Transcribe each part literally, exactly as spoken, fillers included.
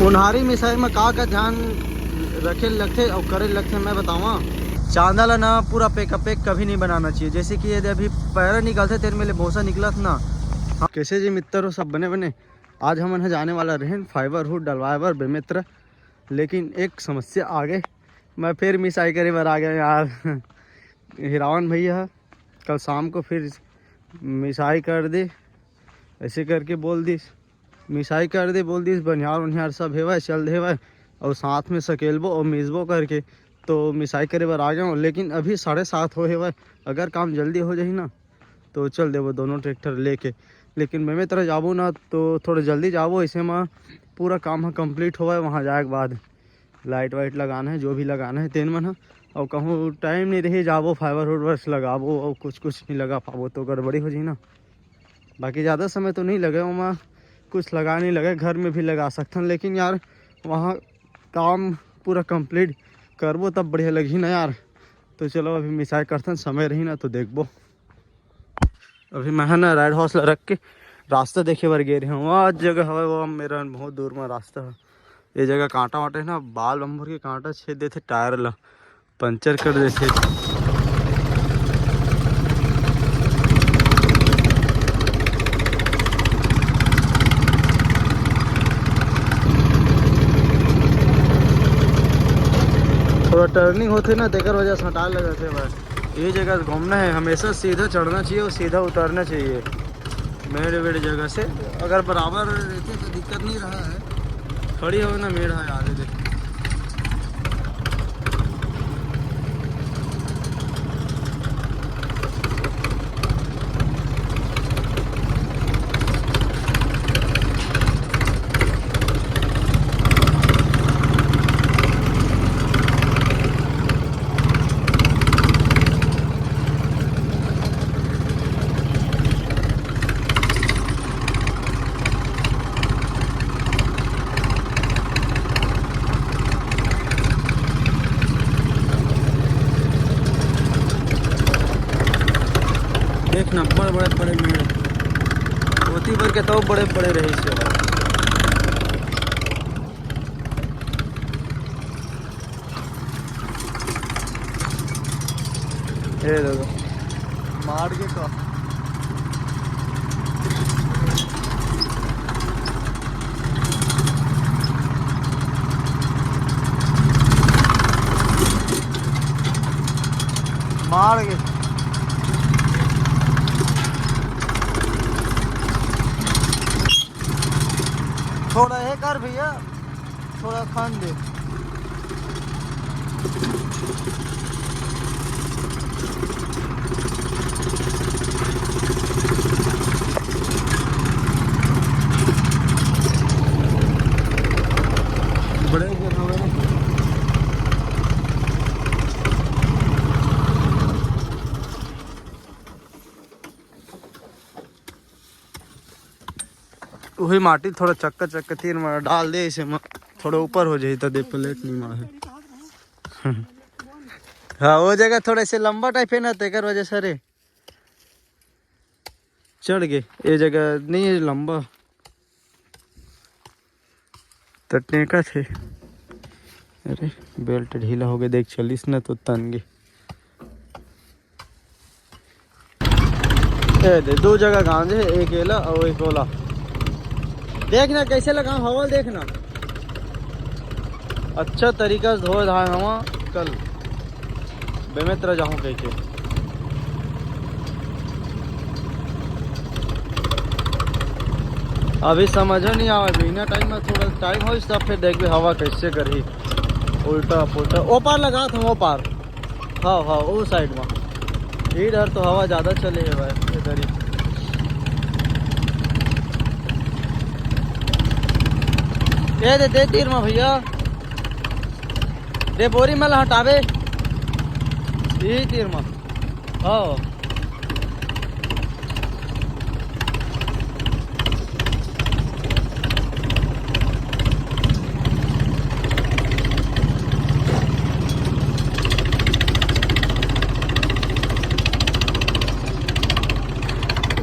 ओन्हारी मिसाई में का का ध्यान रखे लगथे अउ करे लगथे, मैं बतावा। चांदा ला ना पूरा पेका पेक कभी नहीं बनाना चाहिए। जैसे कि ये अभी पैरा निकलथे, तेन में ले भूसा निकलत ना। हाँ, कैसे जी मित्र हो, सब बने बने? आज हमन ह जाने वाला रहेन fiber hood डलवाए बर बेमेतरा, लेकिन एक समस्या आ गए, मैं फिर मिसाई करे बर आ गए यार। हिरावन भैया ह कल शाम को फिर मिसाई कर दे, ऐसे करके बोल दिस, मिसाई कर दे बोल दिस, बनिहार उनिहार सब हेवय, चल देवय, और साथ में सकेलबो और मिसबो करके, तो मिसाई करे बर आ गए हूँ। लेकिन अभी साढ़े सात हो हेवय, अगर काम जल्दी हो जाही ना तो चल देबो दोनों ट्रैक्टर लेके। लेकिन बेमेतरा जाबो ना तो थोड़ा जल्दी जाबो, ऐसे में पूरा काम ह कंप्लीट होवय, वहाँ जाए के बाद लाइट वाइट लगाना है, जो भी लगाना है तेन मन ह। और कहूँ टाइम नहीं रही, जाबो fiber hood बस लगाबो और कुछ कुछ नहीं लगा पाबो तो गड़बड़ी हो जाही ना। बाकी ज़्यादा समय तो नहीं लगे ओमा, कुछ लगा नहीं लगे, घर में भी लगा सकथन। लेकिन यार वहाँ काम पूरा कंप्लीट करबो तब बढ़िया लगही ना यार। तो चलो अभी मिसाई करथन, समय रही ना तो देखबो। अभी मैं ह ना राइड हॉर्स ला रख के रास्ता देखे बर गे रहे हूँ। वहाँ जगह हवय, वो मेरा बहुत दूर में रास्ता है। ये जगह कांटा वाटा है ना, बाल बम्बर के कांटा छेद देथे टायर ला, पंचर कर देथे। थोड़ा टर्निंग होथे ना, तेकर वजह से हटाए लगथे बस। ये जगह घूमना है, हमेशा सीधा चढ़ना चाहिए और सीधा उतरना चाहिए। मेड़ वेड़ जगह से अगर बराबर रहते तो दिक्कत नहीं रहा है। खड़ी हो ना मेड़ है आगे देख। देखना, बड़े बड़े बड़े मेड़ होती बर के तो बड़े बड़े रही से। ए दादा, मार के का? मार के। थोड़ा ये कर भैया, थोड़ा खान दे। बड़े के हवे ना। वही माटी थोड़ा चक्का चक्का तीर में डाल दे, इसे में थोड़ा ऊपर हो जाए तो दे प्लेट नहीं मार है। हाँ, वो जगह थोड़ा से लंबा टाइप है ना, तेकर वजह से रे चढ़ गए। ये जगह नहीं है लंबा, तो टेका थे। अरे, बेल्ट ढीला हो गया, देख चलिस ना तो तन गए। ए दे, दो जगह गांजे, एक एला और एक ओला। देखना कैसे लगाम हवा ल, देखना अच्छा तरीका से धोए धाए हवा कल बेमेतरा जाहूँ कह के। अभी समझ नहीं आवे, बिना टाइम में थोड़ा टाइम हो तब फिर देखबे हवा कैसे करही, उल्टा पुल्टा। ओ पार लगा था, वो पार। हाँ, हाँ, वो साइड में। इधर तो हवा ज्यादा चले है भाई, इधर ही। ये दे, दे तीर में भैया, दे बोरी में हटावे। यही तीर में। हाँ।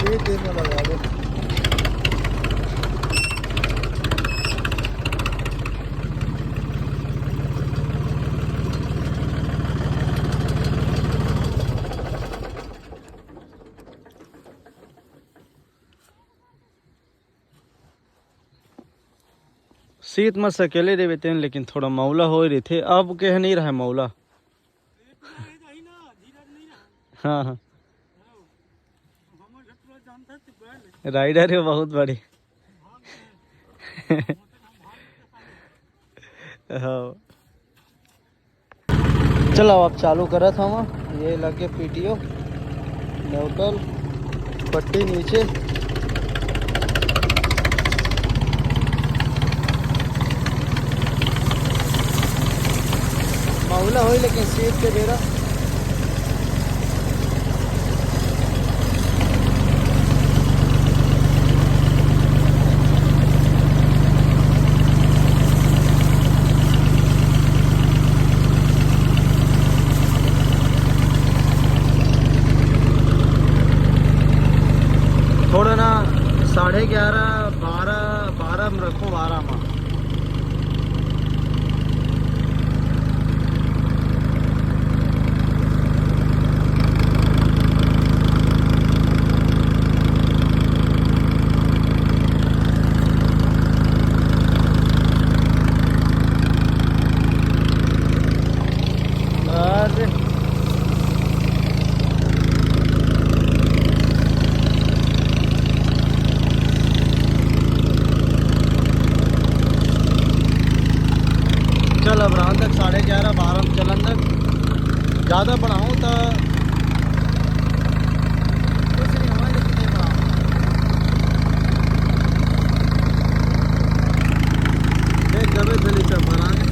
ये तीर में लगा दे। सीत म सकेले देवे तेन, लेकिन थोड़ा मौला होए रहिथे, अब के नहीं रहे मौला। हाँ, हाँ। राइडर है बहुत बड़ी। हाँ। चलो, अब चालू करत हव। ये लगे पीटीओ, न्यूट्रल, पट्टी नीचे। मौला होई, लेकिन सीत के बेरा थोड़ा ना, साढ़े ग्यारह, बारह, बारह में रखो, बारह में। अरे। चल, अब रात तक साढ़े ग्यारह, बारह में चलन तक ज़्यादा बढ़ाऊँ तो कुछ नहीं हुआ, लेकिन ये बढ़ाऊँ। देख, जबे चली सब भरा के।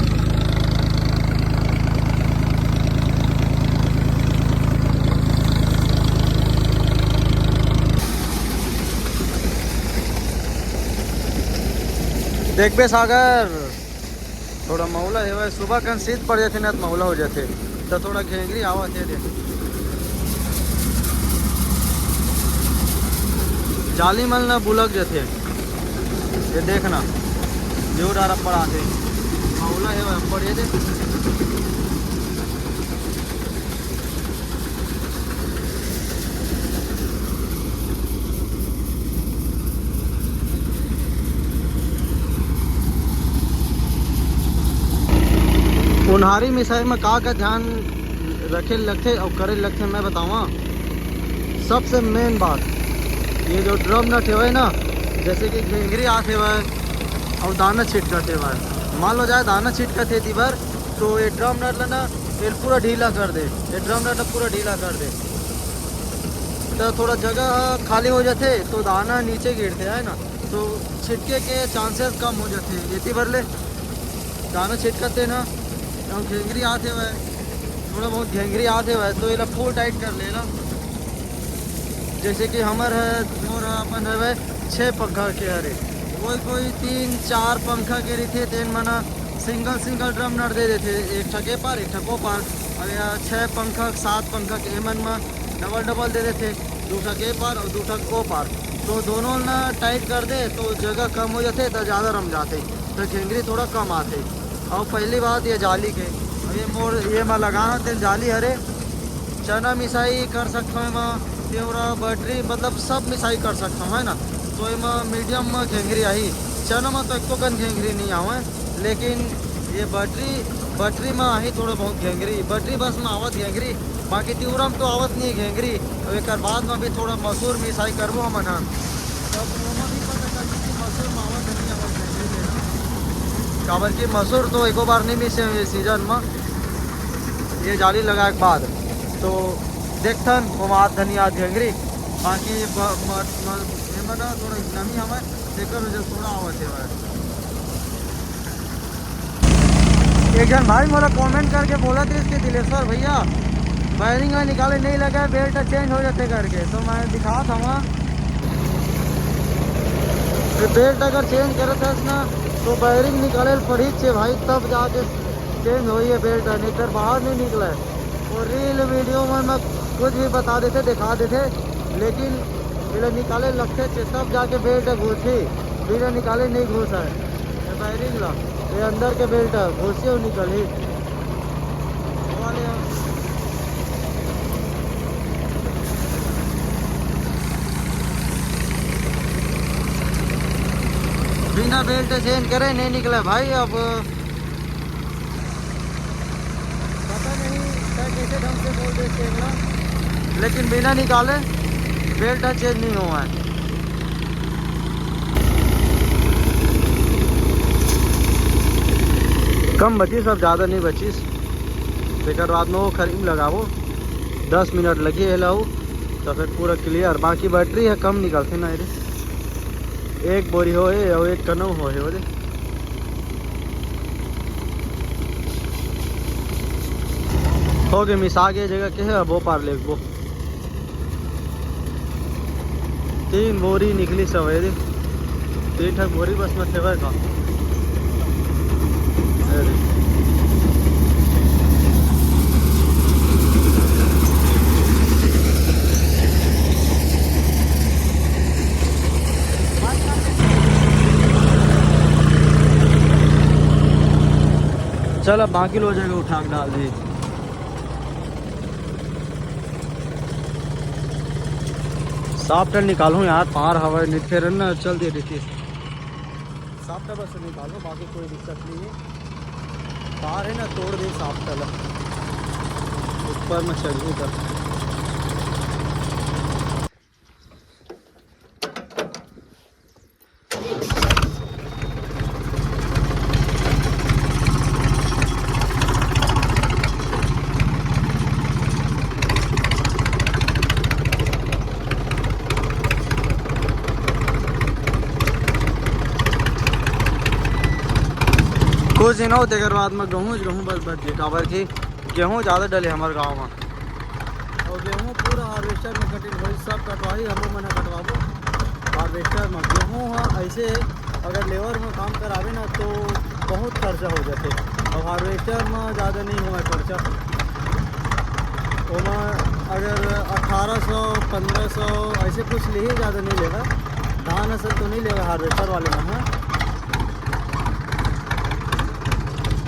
देखबे सागर, थोड़ा मौला हेवय, सुबह कन सीत पड़ जाथे ना, त मौला हो जाथे, त थोड़ा घेंघरी आवत हे। देख, जाली मन ल बुलक जाथे। ये देखना, जो डारा पड़ा थे, मौला हेवय, पड़ ये दे। ओन्हारी मिसाई में का का ध्यान रखे लगथे अउ करे लगथे, मैं बतावा। सबसे मेन बात, ये जो ड्रम नट हेवय ना, जैसे कि घेंघरी आत हेवय अउ दाना छिटकत हेवय, मान लो जाए दाना छिटकत हे ती बर, तो ये ड्रम नट ला ना, ये पूरा ढीला कर दे, ये ड्रम नट ला पूरा ढीला कर दे, तो थोड़ा जगह खाली हो जाथे, तो दाना नीचे गिरथे, है ना, तो छिटके के चांसेस कम हो जाथे। एती बर ले दाना छिटकते ना, अउ घेंघरी आत हेवय, थोड़ा बहुत घेंघरी आत हेवय, तो एला फुल टाइट कर लेना। जैसे कि हमर है, मोर अपन हवे छः पंखा के हरे, कोई कोई तीन चार पंखा के रहिथे, तेन मन सिंगल सिंगल ड्रम नट दे देथे, एक ठक ए पार, एक ठक ओ पार। अब यहाँ छः पंखा, सात पंखा के एमन म डबल डबल दे देथे, दू ठक ए पार अउ दू ठक ओ पार। तो दोनों ना टाइट कर दे, तो जगह कम हो जाथे, तो ज़्यादा रम जाथे, तो घेंघरी थोड़ा कम आथे। अउ पहली बात ये जाली के, अब ये मोर ये मा लगा तेन जाली हरे, चना मिसाई कर सकथव एमा, तेवरा, बटरी, मतलब सब मिसाई कर सकथव, है ना। तो एमा मीडियम में घेंघरी आही, चना में तो एको कन घेंघरी नहीं आवे, लेकिन ये बटरी, बटरी में आही थोड़ा बहुत घेंघरी, बटरी बस में आवत घेंघरी, बाकी तिवरा में तो आवत नहीं घेंघरी। अब एक बाद में भी थोड़ा मसूर मिसाई करबो हमन ह, तब ओमा भी पता चलही कि मसूर में आवत नहीं आवत घेंघरी तेला। काबर कि मसूर तो एको बार नहीं मिसे ये सीजन में, ये जाली लगाए के बाद। तो देखथन ओमा आत धनिया घेंघरी, बाकी ब-, म-, म-, एमा ना थोड़ा नमी हवय, तेकर वजह से थोड़ा आवत हे। एक झन भाई मोला कमेंट करके बोलत रहिस कि दिलेश्वर भैया, बैरिंग ला निकाले नहीं लगे, बेल्ट चेंज हो जाथे करके। तो मैं दिखात हवा, ये बेल्ट अगर चेंज करत हस ना, तो बैरिंग निकाले ल पड़ही छे भाई, तब जाके चेंज होई ये बेल्ट, नहीं तो बाहर नहीं निकले। और रील वीडियो में मैं कुछ भी बता देथे, दिखा देथे, लेकिन एला निकाले लगथे छे, तब जाके बेल्ट घुसही, बिना निकाले नहीं घुसय। ये बैरिंग ला, ये अंदर के बेल्ट ह, घुसही अउ निकलही। बिना बेल्ट चेंज करे नहीं निकला भाई। अब पता नहीं सर कैसे ढंग से बोल दे चेंज ना, लेकिन बिना निकाले बेल्ट चेंज नहीं हुआ है। कम बचिस, अब ज़्यादा नहीं बचिस। तेकर बाद में वो खरीम लगाबो, दस मिनट लगी है लाऊ, तो फिर पूरा क्लियर। बाकी बैटरी है कम निकलते ना रे। एक बोरी होए और एक कनऊ होए, हो दे। हो गए मिस, आगे जगह के है, अब वो पार लेगबो। तीन बोरी निकली सवेरे, तीन ठक बोरी बस में सेवा का। अरे। चल, अब बाकी लो जगह उठा के डाल दी। साफ टल निकालूँ यार, पार हवा नित फेर न चल दे रही थी। साफ टल बस निकालो, बाकी कोई दिक्कत नहीं है। पार है ना, तोड़ दे साफ टल, ऊपर में चढ़ू कर। कुछ दिन हो, तेकर बाद में गहूँ, गहूँ बस बच जे, काबर कि गेहूँ ज़्यादा डले हमर गाँव में। और गेहूँ पूरा हार्वेस्टर में कटिंग होई, सब कटवाही, हमो मन ह कटवाबो हार्वेस्टर में। गेहूँ ह ऐसे अगर लेबर में काम करावे ना तो बहुत खर्चा हो जाते, और हार्वेस्टर में ज़्यादा नहीं हुआ खर्चा। ओमा अगर अठारह सौ, पन्द्रह सौ ऐसे कुछ ले ही, ज़्यादा नहीं लेगा। धान असल तो नहीं लेगा हार्वेस्टर वाले में, हाँ।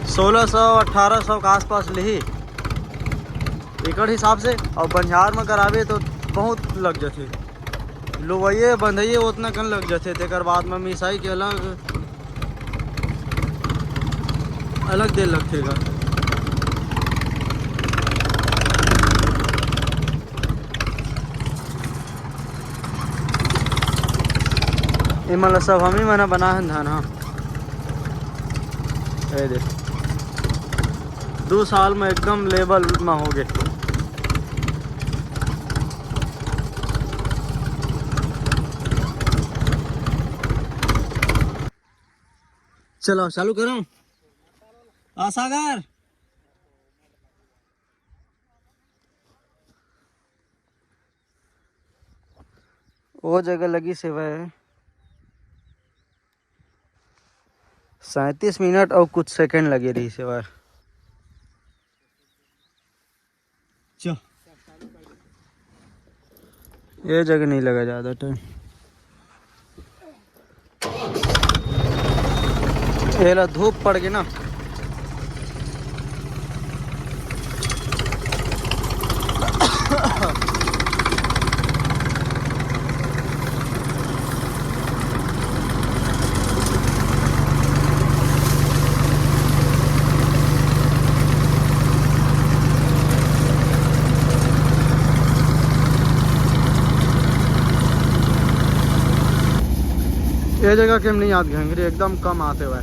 सोलह सौ, अठारह सौ के आसपास लेही एकड़ हिसाब से, और बनिहार में करावे तो बहुत लग जाथे। लुवइये बंधइये ओतना कन लग जाथे, तेकर बाद में मिसाई के अलग, अलग दे लगथे गा। एमन ला सब हमी मन ह बना हन धान, हाँ। ए दे, दू साल में एकदम लेवल में हो गए। चलो, चालू करो। आ, सागर। वो जगह लगी सेवा है, सैंतीस मिनट और कुछ सेकंड लगे रही सेवा। चल, ये जगह नहीं लगा ज़्यादा टाइम। एला धूप पड़ गई ना। ये जगह के हम नहीं याद घंघरी एकदम कम आते हुए।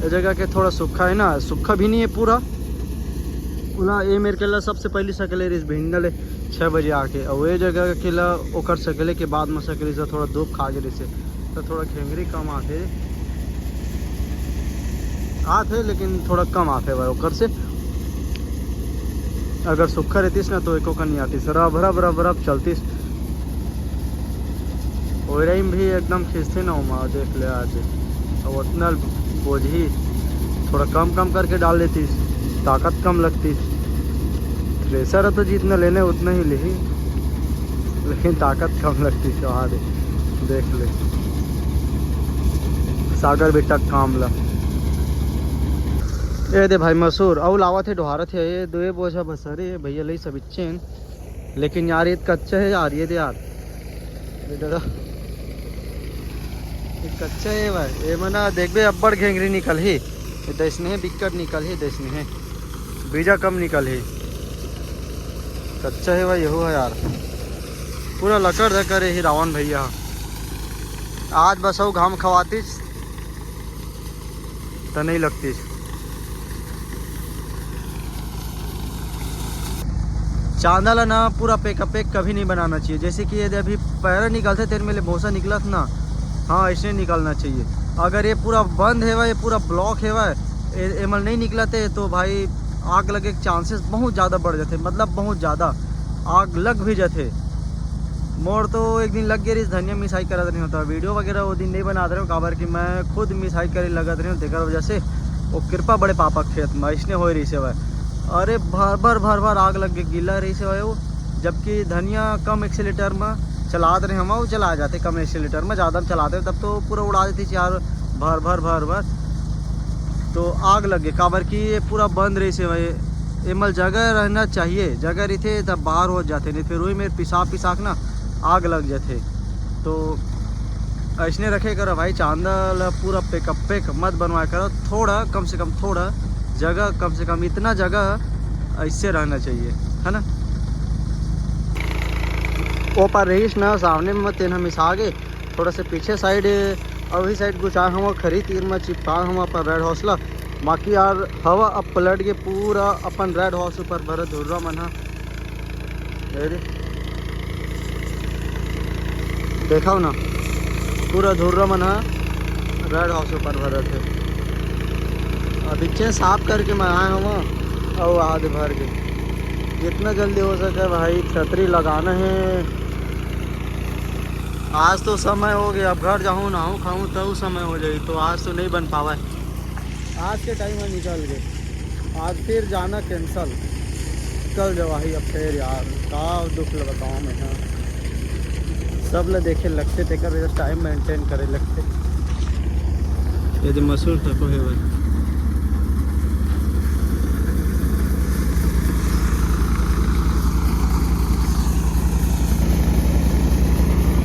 ये जगह के थोड़ा सूखा है ना, सूखा भी नहीं है पूरा। उला ये मेरे के ला सबसे पहली सकले रिस भिंडले छः बजे आके, और ये जगह के ला ओकर सकले के बाद में सकले से थोड़ा धूप खा गए रिसे, तो थोड़ा घेंगरी कम आते, आते लेकिन थोड़ा कम आते भाई ओकर से। अगर सूखा रहतीस ना तो एको कन नहीं आतीस, रब रब रब रब चलतीस। ओरई में भी एकदम खींचते ना ओमा, देख ले आज। अब उतना बोझी थोड़ा कम कम करके डाल देतीस, ताकत कम लगतीस। थ्रेसर है तो जितना लेने उतना ही लेही, लेकिन ताकत कम लगतीस। वहाँ दे, देख ले सागर बेटा काम ला। ए दे भाई मसूर, अउ लावत हे, डोहारत हे, ये दो बोझा बस। अरे भैया, लई सब इच्छे हैं, लेकिन यार ये कच्चा है यार, ये दे यार, ये दादा। कच्चा हे भाई, एमा ना देखबे अब्बड़ घेंघरी निकलही, ये दइसने हे, बिक्कट निकलही, दइसने हे, बीजा कम निकलही। कच्चा हे भाई, यहू हे यार, पूरा लकर धकर हे रावण भैया। आज बस अउ घाम खवातीस त नहीं लगतीस। चांदा ला ना पूरा पेका पेक कभी नहीं बनाना चाहिए। जैसे कि यदि अभी पैरा निकलथे, तेन में ले भूसा निकलत ना, हाँ, ऐसे निकलना चाहिए। अगर ये पूरा बंद हेवय, ये पूरा ब्लॉक हेवय, ए-, एमन नहीं निकलते तो भाई आग लगे के चांसेस बहुत ज़्यादा बढ़ जाते, मतलब बहुत ज़्यादा आग लग भी जाते। मोर तो एक दिन लग गए रहिस धनिया मिसाई करत रहे, तो वीडियो वगैरह वो दिन नहीं बनात रहे, काबर कि मैं खुद मिसाई करे लगत रहे, तेकर वजह से वो कृपा बड़े पापा खेत में ऐसने होए रहिस हेवय। अरे भर भर भर भर आग लग के गिला रहिस हेवय वो, जबकि धनिया कम एक्सीलेटर में चलात रहे हम, वो चला जाते कम एक्सीलेटर में, ज़्यादा में चलाते तब तो पूरा उड़ा देती यार, भर भर भर भर। तो आग लग गए, काबर कि ये पूरा बंद रहिस हेवय, एमल जगह रहना चाहिए, जगह रहिथे तब बाहर हो जाते, नहीं फिर वही मेर पिसा पिसा के ना आग लग जाते। तो ऐसने रखे करो भाई, चांदा ला पूरा पेका पेक मत बनवाया करो, थोड़ा, कम से कम थोड़ा जगह, कम से कम इतना जगह ऐसे रहना चाहिए, है ना। ओ पार रहिस ना सामने में, तेन ह मिसा गे, थोड़ा से पीछे साइड अउ वही साइड गुचाए हवा, खरी तीर में चिपकाए हवा अपन रेड हॉर्स ला। बाकी यार हवा अब पलट के पूरा अपन रेड हॉर्स ऊपर भरत धुर्रा मन ह। ये दे। देखो ना, पूरा धुर्रा मन ह रेड हॉर्स ऊपर भरत हे। अभी चे साफ करके मैं आए हवा, अउ आध भर के। जितना जल्दी हो सके भाई, छतरी लगाना है। आज तो समय हो गया, अब घर जाऊँ, नहाऊँ खाऊँ, तब समय हो जाई, तो आज तो नहीं बन पावा। आज के टाइम में निकल गए, आज फिर जाना कैंसिल। कल जवाही अब फिर यार, का दुख ल बताऊँ मैं, हाँ। सब ल देखे लगते, तेकर वजह से टाइम मेंटेन करे लगते। ये दे मसूर तको हे भाई।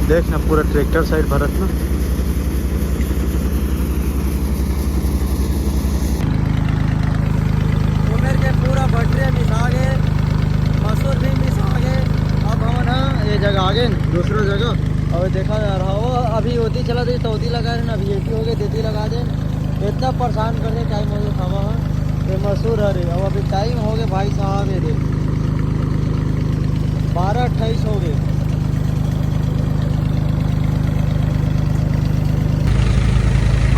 देख ना, पूरा ट्रैक्टर साइड भरत ना। उमेर के पूरा बटरे मिसा गे, मसूर भी मिसा गे। अब हमन ह ये जगह आ गए, दूसरा जगह। अब देखा यार, हवा अभी ओती चला दे तो ओती लगा रहे ना, अभी एती हो गए, तेती लगा दे। इतना परेशान कर दे, टाइम हो गया, हवा ह। ये मसूर हरे, अब अभी टाइम हो गए भाई साहब, ये देख, बारह अट्ठाईस हो गए।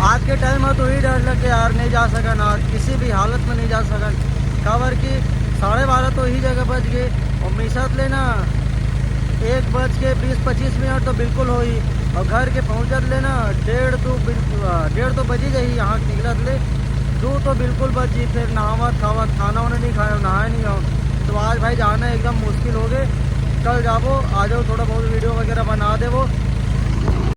आज के टाइम में तो ही डर लगे यार, नहीं जा सकन, आज किसी भी हालत में नहीं जा सकन, काबर कि साढ़े बारह तो ही जगह बज गए। और मिसत ले ना एक बज के बीस पच्चीस मिनट तो बिल्कुल होही, और घर के पहुँचत ले ना डेढ़ तो बिल्कुल, डेढ़ तो बजी जाही यहाँ निकलत ले, दो तो बिल्कुल बजी। फिर नहावत खावत, खाना वाना नहीं खाए, नहाए नहीं हो, तो आज भाई जाना एकदम मुश्किल हो गए। कल जाबो, आ जाओ, थोड़ा बहुत वीडियो वगैरह बना देबो।